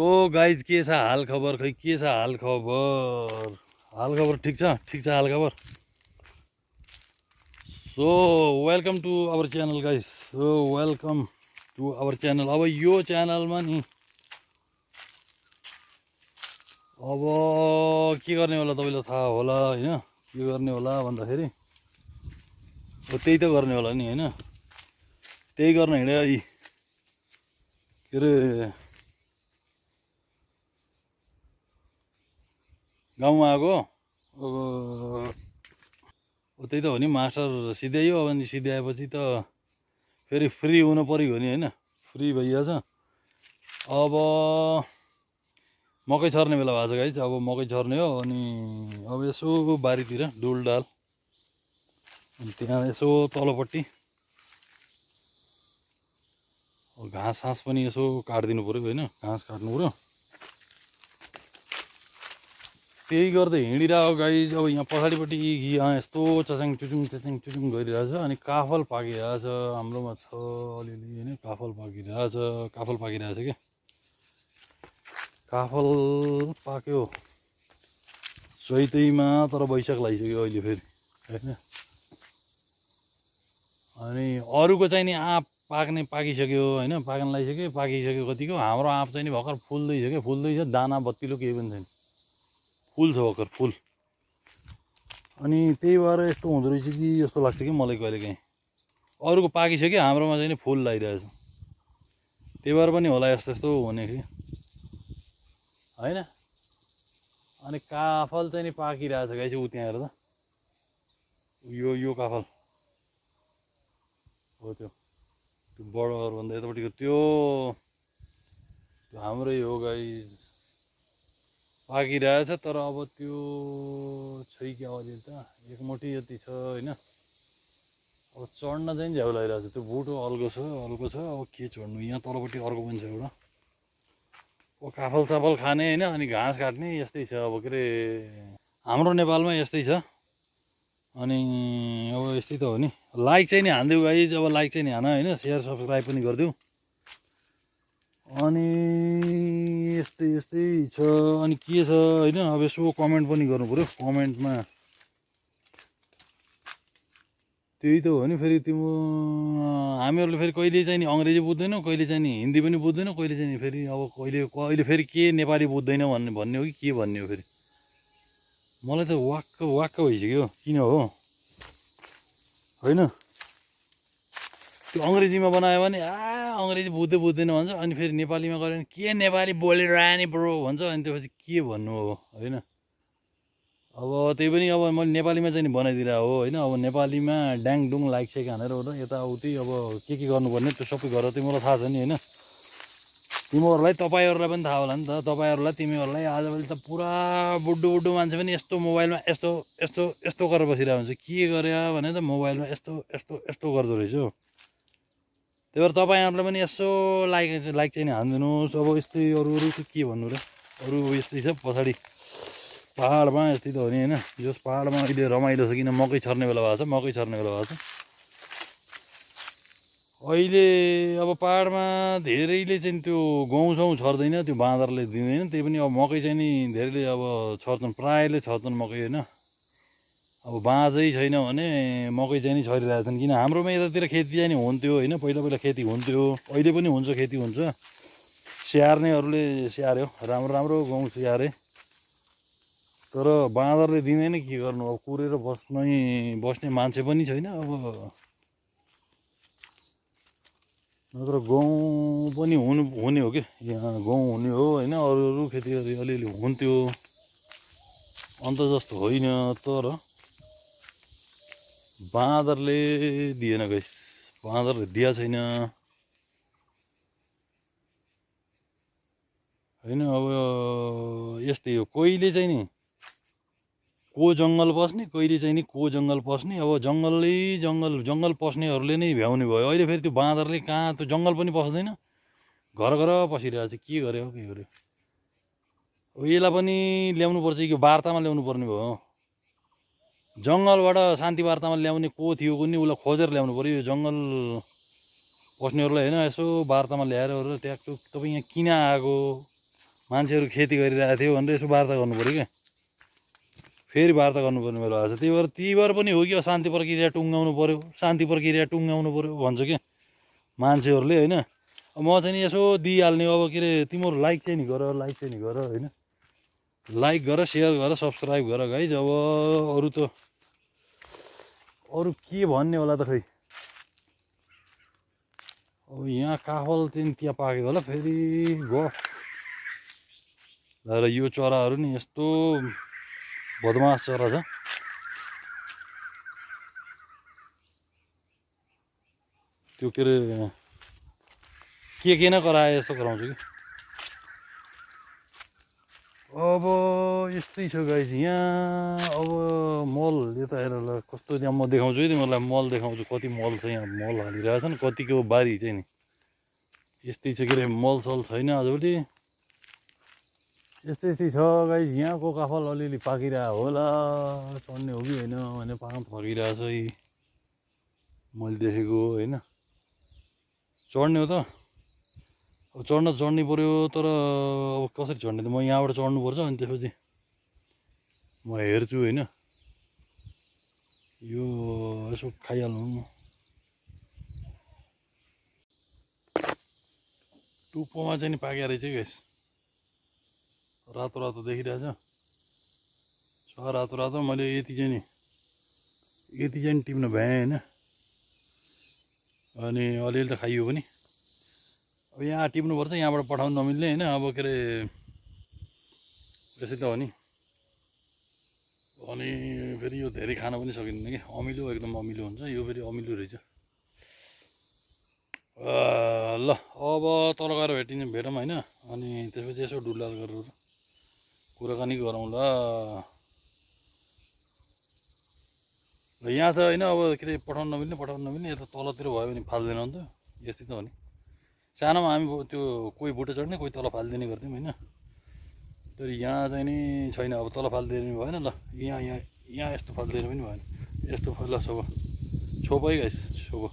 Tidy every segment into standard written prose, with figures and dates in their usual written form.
ओ guys के छ हाल खबर खै के छ हाल खबर ठीक छ हाल खबर so welcome to our channel guys welcome to our channel. अब यो च्यानलमा नि अब के गर्ने होला तपाईलाई थाहा होला हैन। के गर्ने होला भन्दाखेरि त्यही त गर्ने होला नि हैन। त्यही गर्न हिँडे के अरे गाउँमा आएको त्यही त हो नि मास्टर सिध्यायो। अब नि सिध्याएपछि त फेरि फ्री हुनु पर्यो नि हैन। फ्री भइहाल्छ। अब मकै छर्ने बेला भएको छ गाइस। अब मकै छर्ने हो अनि अब यसो बारीतिर डुलडाल अनि त्यहाँ यसो तलपट्टि घाँस सास पनि यसो काटिदिनु पर्यो हैन। घाँस काट्नु पर्यो। त्यही गर्दै हिँडिरहेको गाइस। अब यहाँ पछाडिपट्टि यहाँ यस्तो चच्याङ चुचुङ गरिरहेछ अनि काफल पाकिरहेछ। हाम्रोमा छ अलिअलि हैन। काफल पाकिरहेछ के काफल पाक्यो चैतैमा तर वैशाख लागिसक्यो अहिले फेरि हैन। अनि अरूको चाहिँ नि आँप पाकिसक्यो हैन। पाक्न लागिसक्यो कतिको। हाम्रो आँप चाहिँ नि भर्खर फुल्दैछ दाना बत्तिलो केही पनि छैन। फुल छ भर्खर फुल। अनि त्यही भएर यस्तो हुँदो रहेछ कि जस्तो लाग्छ कि मलाई कहिलेकाहीँ। अरूको पाकिसक्यो हाम्रोमा चाहिँ नि फुल लागिरहेछ। त्यही भएर पनि होला यस्तो हुने कि हैन। अनि काफल चाहिँ नि पाकिरहेछ गाइस। उ त्यहाँ हेर त यो काफल हो त्यो बडहरूभन्दा यतापट्टिको त्यो हाम्रै हो गाइस। पाकिरहेछ तर अब त्यो छै क्या अलिअलि त एक मुठी जति छ हैन। अब चढ्न चाहिँ झ्याउ लागिरहेछ। त्यो बुटो अल्गो छ अब के चढ्नु। यहाँ तलपट्टि अर्को पनि छ एउटा काफल साफल खाने हैन। अनि घाँस काट्ने यस्तै छ। अब के अरे हाम्रो नेपालमा यस्तै छ। अनि अब यस्तै त हो नि। लाइक चाहिँ नि हान्देऊ गाइस। अब लाइक चाहिँ नि हान हैन। सेयर सब्सक्राइब पनि गरिदेऊ। अनि यस्तै छ। अनि के छ हैन। अब यसो कमेन्ट पनि गर्नु पर्यो। कमेन्टमा त्यही त हो नि। फेरि हामीहरूले फेरि कहिले चाहिँ नि अङ्ग्रेजी बुझ्दैनौँ, कहिले चाहिँ नि हिन्दी पनि बुझ्दैनौँ, कहिले चाहिँ नि फेरि अब कहिले फेरि के नेपाली बुझ्दैन भन्ने हो कि के भन्ने हो। फेरि मलाई त वाक्क भइसक्यो किन हो हैन। त्यो अङ्ग्रेजीमा बनायो भने अङ्ग्रेजी बुझ्दैन भन्छ। अनि फेरि नेपालीमा गऱ्यो भने के नेपाली बोलेर आए नि ब्रो भन्छ। अनि त्यसपछि के भन्नु हो हैन। अब त्यही पनि अब मैले नेपालीमा चाहिँ नि बनाइदिरहेको हो हैन। अब नेपालीमा ड्याङडुङ लाइक सेक हानेर हो र यताउति अब के गर्नुपर्ने त्यो सबै गरेर तिमीलाई थाहा छ नि हैन। तिमीहरूलाई तपाईँहरूलाई पनि थाहा होला नि त। तिमीहरूलाई आजभोलि त पुरा बुड्डो मान्छे पनि यस्तो मोबाइलमा यस्तो गरेर बसिरहेको हुन्छ। के गरे भने त मोबाइलमा यस्तो गर्दो रहेछ। त्यही भएर तपाईँहरूलाई पनि यसो लाइक चाहिँ नि हानिदिनुहोस्। अब यस्तै अरू चाहिँ के भन्नु र। अरू यस्तै छ पछाडि पहाडमा यस्तै त हो नि हैन। यस पहाडमा अहिले रमाइलो छ किन मकै छर्ने बेला भएको छ। अहिले अब पहाडमा धेरैले चाहिँ त्यो गहुँ छर्दैन। त्यो बाँदरले दिँदैन। त्यही पनि अब मकै चाहिँ नि धेरैले अब छर्छन्। प्रायःले छर्छन् मकै हैन। अब बाँझै छैन भने मकै चाहिँ नि छरिरहेछन्। किन हाम्रोमा यतातिर खेती चाहिँ नि हुन्थ्यो हैन। पहिला खेती हुन्थ्यो। अहिले पनि हुन्छ खेती हुन्छ। स्याहार्नेहरूले स्याहार्यो राम्रो गहुँ स्याहारे। तर बाँदरले दिँदैन के गर्नु। अब कुरेर बस्ने मान्छे पनि छैन। अब नत्र गहुँ पनि हुने हो कि यहाँ गहुँ हुने हो हैन। अरू खेती अलिअलि हुन्थ्यो अन्त जस्तो होइन। तर बाँदरले दिएन गाइस। बाँदरले दिया छैन हैन। अब यस्तै हो। कहिले चाहिँ नि को जङ्गल पस्ने, कहिले चाहिँ नि को जङ्गल पस्ने। अब जङ्गल पस्नेहरूले नै भ्याउने भयो। अहिले फेरि त्यो बाँदरले कहाँ त्यो जङ्गल पनि पस्दैन। घर पसिरहेको छ। के गर्यो। अब यसलाई पनि ल्याउनु पर्छ कि वार्तामा ल्याउनु पर्ने भयो। जङ्गलबाट शान्ति वार्तामा ल्याउने को थियो कुनै उसलाई खोजेर ल्याउनु पर्यो। यो जङ्गल पस्नेहरूलाई हैन यसो वार्तामा ल्याएर ट्याकटुक तपाईँ यहाँ किन आएको मान्छेहरू खेती गरिरहेको थियो भनेर यसो वार्ता गर्नु पऱ्यो क्या फेरि वार्ता गर्नुपर्ने बेला आएको छ त्यही भएर पनि हो कि शान्ति प्रक्रिया टुङ्गाउनु पऱ्यो शान्ति प्रक्रिया टुङ्गाउनु पऱ्यो भन्छ क्या मान्छेहरूले होइन म चाहिँ नि यसो दिइहाल्ने अब के अरे तिमीहरू लाइक चाहिँ नि गर होइन लाइक गर सेयर गर सब्सक्राइब गर गाइज अब अरू के भन्ने होला त खै अब यहाँ काफल चाहिँ त्यहाँ पाकेको होला फेरि गफ र यो चराहरू नि यस्तो बदमास चरा छ त्यो के अरे के न कराए यस्तो कराउँछु कि अब यस्तै छ गाइज यहाँ अब मल यता हेर ल कस्तो त्यहाँ म देखाउँछु है तिमीहरूलाई मल देखाउँछु कति मल छ यहाँ मल हालिरहेछन् कतिको बारी चाहिँ नि यस्तै छ के अरे मल सल छैन आजभोलि यस्तै छ गाइज यहाँको काफल अलिअलि पाकिरहेको होला चढ्ने हो कि होइन भने पाक्न फर्किरहेछ मैले देखेको होइन चढ्ने हो त अब चढ्नै पऱ्यो तर अब कसरी चढ्ने त म यहाँबाट चढ्नुपर्छ अनि त्यसपछि म हेर्छु होइन यो यसो खाइहाल्नु टुप्पोमा चाहिँ नि पाकेको रहेछ कि गाइस रातो रातो देखिरहेछ रातो मैले यति चाहिँ टिप्न भ्याएँ होइन अनि अलिअलि त खाइयो पनि अब यहाँ टिप्नुपर्छ यहाँबाट पठाउनु नमिल्ने होइन अब के अरे यसै त हो नि अनि फेरि यो धेरै खान पनि सकिँदैन कि अमिलो एकदम अमिलो हुन्छ यो फेरि अमिलो रहेछ ल अब तल गएर भेटौँ होइन अनि त्यसपछि यसो डुल्लाल गरेर कुराकानी गरौँ ल यहाँ छ होइन अब के अरे पठाउनु नमिल्ने यता तलतिर भयो भने फाल्दैन नि त यस्तै त हो नि सानोमा हामी त्यो कोही बुट्टे चढ्ने कोही तल फालिदिने गर्थ्यौँ होइन तर यहाँ चाहिँ नि छैन अब तल फालिदिने भएन ल यहाँ यस्तो फालिदिएर पनि भएन यस्तो ल छोप है गाइस छोप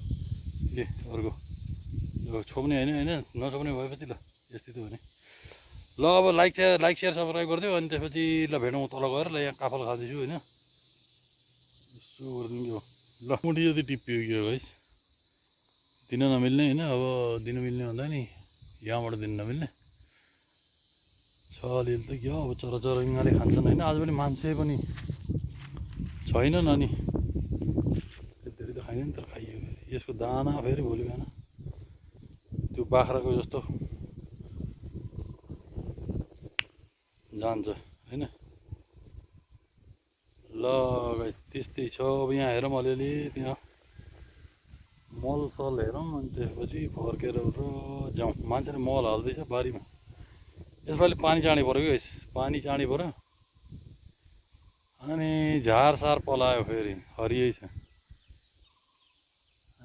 ए अर्को छोप्ने होइन नछोप्ने भएपछि ल यस्तै त हो नि ल अब लाइक सेयर सब्सक्राइब गरिदियो अनि त्यसपछि ल भेटौँ तल गएर ल यहाँ काफल खाँदैछु होइन यसो गरिदिनु ल मुठी जति टिप्यो कि गाइस दिन नमिल्ने होइन अब दिनु मिल्ने भन्दा नि यहाँबाट दिन नमिल्ने छ अलिअलि त के हो अब चराचुरुङ्गीले खान्छन् होइन आज पनि मान्छे पनि छैनन् अनि धेरै त खाइँदैन तर खाइयो यसको दाना फेरि भोलि बिहान त्यो बाख्राको जस्तो जान्छ होइन ल गाइस त्यस्तै छ अब यहाँ हेरौँ अलिअलि त्यहाँ मल सल हेरौँ अनि त्यसपछि फर्केर जाउँ मान्छेले मल हाल्दैछ बारीमा यसपालि पानी चाँडै पऱ्यो कि पानी चाँडै पऱ्यो अनि झारसार पलायो फेरि हरियै छ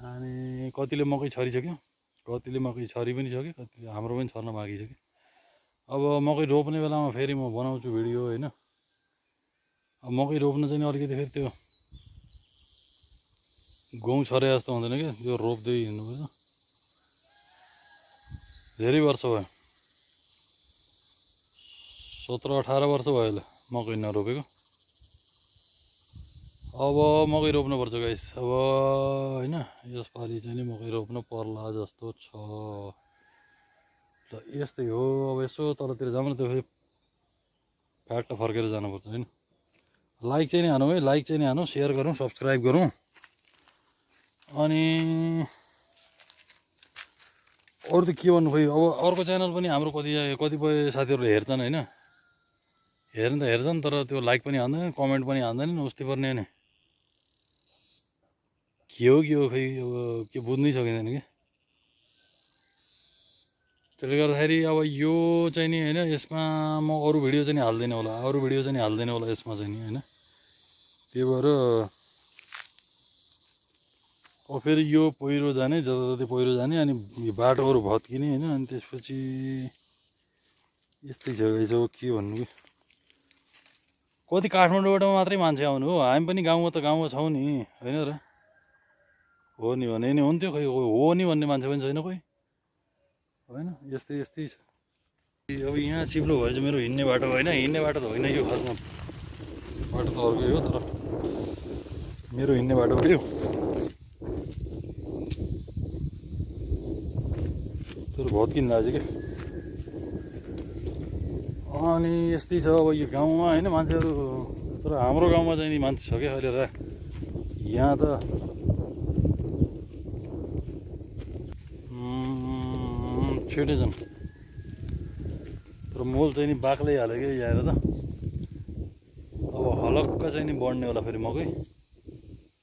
अनि कतिले मकै छरिसक्यो कतिले मकै छरि पनि सक्यो कतिले हाम्रो पनि छर्न बाँकी छ कि अब मकै रोप्ने बेलामा फेरि म बनाउँछु भिडियो होइन अब मकै रोप्न चाहिँ अलिकति फेरि त्यो गहुँ छरे जस्तो हुँदैन क्या त्यो रोप्दै हिँड्नुपर्छ धेरै वर्ष भयो 17-18 वर्ष भयो होला मकै नरोपेको अब मकै रोप्नुपर्छ गाइस अब होइन यसपालि चाहिँ नि मकै रोप्नु पर्ला जस्तो छ ल यस्तै हो अब यसो तलतिर जाऊँ न त्यो फ्याक्ट फर्केर जानुपर्छ होइन लाइक चाहिँ नि हानौँ है लाइक चाहिँ नि हानौँ सेयर गरौँ सब्सक्राइब गरौँ अनि अरू त के भन्नु खोइ अब अर्को च्यानल पनि हाम्रो कतिपय साथीहरूले हेर्छन् होइन हेर्छन् तर त्यो लाइक पनि हान्दैन कमेन्ट पनि हान्दैनन् उस्तै पर्ने नि के हो खै अब के बुझ्नै सकिँदैन कि त्यसले गर्दाखेरि अब यो चाहिँ नि होइन यसमा म अरू भिडियो चाहिँ हाल्दैन होला यसमा चाहिँ नि होइन त्यही भएर अब फेरि यो पहिरो जाने जताततै पहिरो जाने अनि बाटोहरू भत्किने होइन अनि त्यसपछि यस्तै छ गाइस अब के भन्नु कि कति काठमाडौँबाट मात्रै मान्छे आउनु हो हामी पनि गाउँमा छौँ नि होइन र हो नि भने नि हुन्थ्यो खै हो नि भन्ने मान्छे पनि छैन खोइ होइन यस्तै छ अब यहाँ चिप्लो भएछ मेरो हिँड्ने बाटो होइन, हिँड्ने बाटो त होइन यो खासमा, बाटो त अर्कै हो तर मेरो हिँड्ने बाटो हो यो। तर भत्किन लाग्छ क्या। अनि यस्तै छ अब यो गाउँमा होइन मान्छेहरू, तर हाम्रो गाउँमा चाहिँ नि मान्छे छ क्या अहिले र यहाँ त छिटै छन्। तर मोल चाहिँ नि बाक्लै हाल्यो क्या यहाँ त। अब हलक्क चाहिँ नि बढ्ने होला फेरि मकै।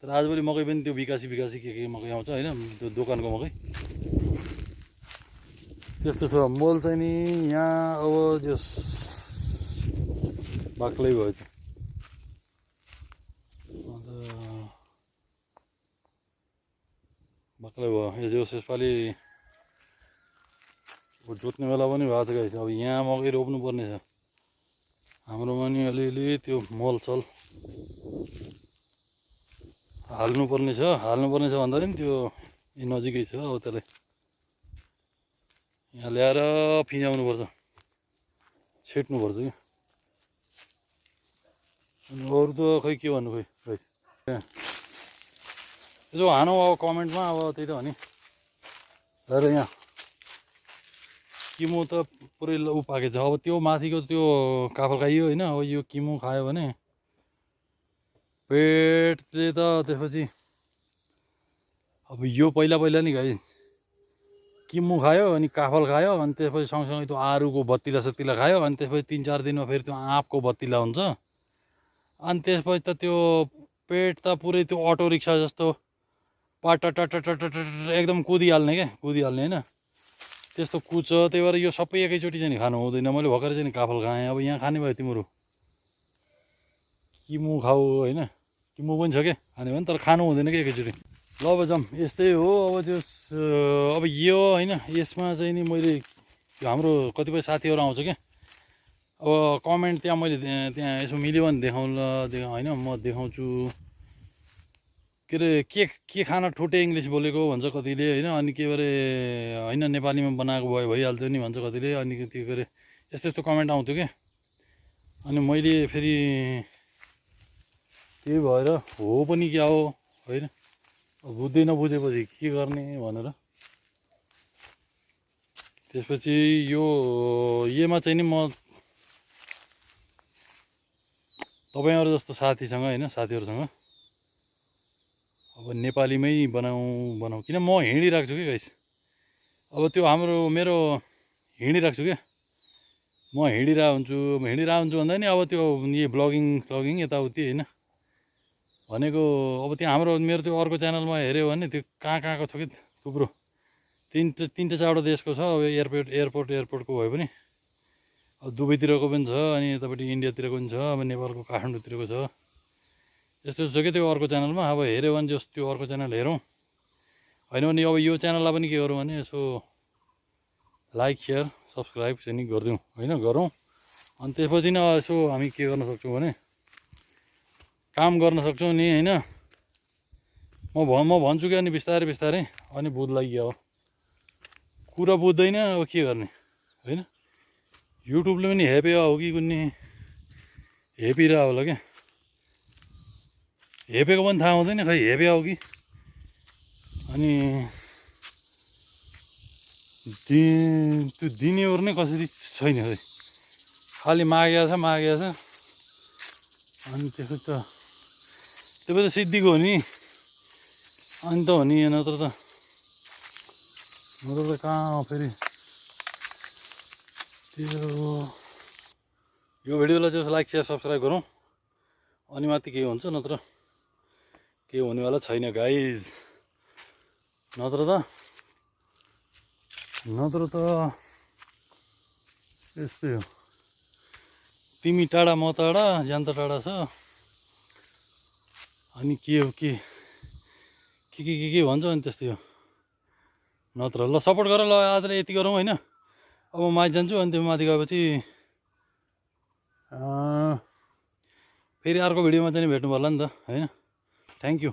तर आजभोलि मकै पनि त्यो बिकासी के मकै आउँछ होइन, त्यो दोकानको मकै त्यस्तो छ। मोल चाहिँ नि यहाँ अब जस बाक्लै भयो त्यो। अन्त बाक्लै भयो यसपालि जोत्ने बेला पनि भएको छ गाइस। अब यहाँ मकै रोप्नु पर्ने छ हाम्रोमा नि, अलिअलि त्यो मलसल हाल्नुपर्ने छ भन्दा पनि त्यो नजिकै छ। अब त्यसलाई यहाँ ल्याएर फिजाउनु पर्छ, छेट्नुपर्छ क्या। अनि अरू त खै के भन्नु खोइ गाइस। यसो हानौ अब कमेन्टमा, अब त्यही त हो नि। र यहाँ किमो त पुरै उ पाकेछ। अब त्यो माथिको त्यो काफल खाइयो होइन, अब यो किमो खायो भने पेटले त त्यसपछि अब यो पहिला नि गाई किमो खायो अनि काफल खायो अनि त्यसपछि सँगसँगै त्यो आरुको बत्तिला सत्तिला खायो अनि त्यसपछि 3-4 दिनमा फेरि त्यो आँपको बत्तिला हुन्छ। अनि त्यसपछि त त्यो पेट त पुरै त्यो अटो रिक्सा जस्तो पाटटटटटट एकदम कुदिहाल्ने क्या, कुदिहाल्ने होइन त्यस्तो कुद्छ। त्यही भएर यो सबै एकैचोटि चाहिँ नि खानु हुँदैन। मैले भर्खर चाहिँ नि काफल खाएँ। अब यहाँ खाने भयो तिम्रो किमो खाऊ होइन, किमो पनि छ क्या खाने भने, तर खानु हुँदैन क्या एकैचोटि। ल अब जाऊँ, यस्तै हो। अब त्यो अब यो होइन यसमा चाहिँ नि मैले हाम्रो कतिपय साथीहरू आउँछ क्या। अब कमेन्ट त्यहाँ मैले त्यहाँ यसो मिल्यो भने देखाउँला होइन, म देखाउँछु। के अरे के खाना ठुटे इङ्ग्लिस बोलेको भन्छ कतिले होइन, अनि के अरे होइन नेपालीमा बनाएको भयो भइहाल्थ्यो नि भन्छ कतिले। अनि त्यो के अरे यस्तो यस्तो कमेन्ट आउँथ्यो क्या। अनि मैले फेरि त्यही भएर हो पनि क्या हो होइन, बुझ्दै नबुझेपछि के गर्ने भनेर त्यसपछि योमा चाहिँ नि म तपाईँहरू जस्तो साथीसँग होइन, साथीहरूसँग अब नेपालीमै बनाऊ किन म हिँडिरहेको छु कि गाइस। अब त्यो मेरो हिँडिरहेको छु क्या, म हिँडिरहेको हुन्छु भन्दा नि अब त्यो यही ब्लगिङ यताउति होइन भनेको। अब त्यहाँ मेरो त्यो अर्को च्यानलमा हेऱ्यो भने त्यो कहाँको छ कि थुप्रो 3-4वटा देशको छ। अब एयरपोर्टको भयो पनि अब दुबईतिरको पनि छ, अनि यतापट्टि इन्डियातिरको पनि छ, अब नेपालको काठमाडौँतिरको छ। यस्तो छ क्या त्यो अर्को च्यानलमा। अब हेऱ्यो भने जस्तो त्यो अर्को च्यानल हेरौँ, होइन भने अब यो च्यानललाई पनि के गरौँ भने यसो लाइक सेयर सब्सक्राइब चाहिँ नि गरिदिउँ होइन, गरौँ। अनि त्यसपछि नै यसो हामी के गर्न सक्छौँ भने काम गर्न सक्छौँ नि होइन। म भन्छु कि अनि बिस्तारै अनि बुझ्ला कि अब कुरा बुझ्दैन अब के गर्ने होइन। युट्युबले पनि हेपे हो कि कुन्नी हेपिरह होला क्या, हेपेको पनि थाहा हुँदैन खै हेपे हो कि। अनि त्यो दिने ओर्ने नै कसरी छैन खै, खालि मागेको छ। अनि त्यसपछि त सिद्धिको हो नि, अनि त हो नि। नत्र त कहाँ फेरि त्यो यो भिडियोलाई चाहिँ लाइक सेयर सब्सक्राइब गरौँ, अनि माथि के हुन्छ, नत्र केही हुनेवाला छैन गाइज। नत्र त यस्तै हो। तिमी टाढा म टाढा ज्यान त टाढा छ। अनि के हो के भन्छ अनि त्यस्तै हो। नत्र ल सपोर्ट गर ल, आजलाई यति गरौँ होइन। अब म माथि जान्छु, अनि त्यो माथि गएपछि फेरि अर्को भिडियोमा चाहिँ भेट्नु पर्ला नि त होइन। Thank you.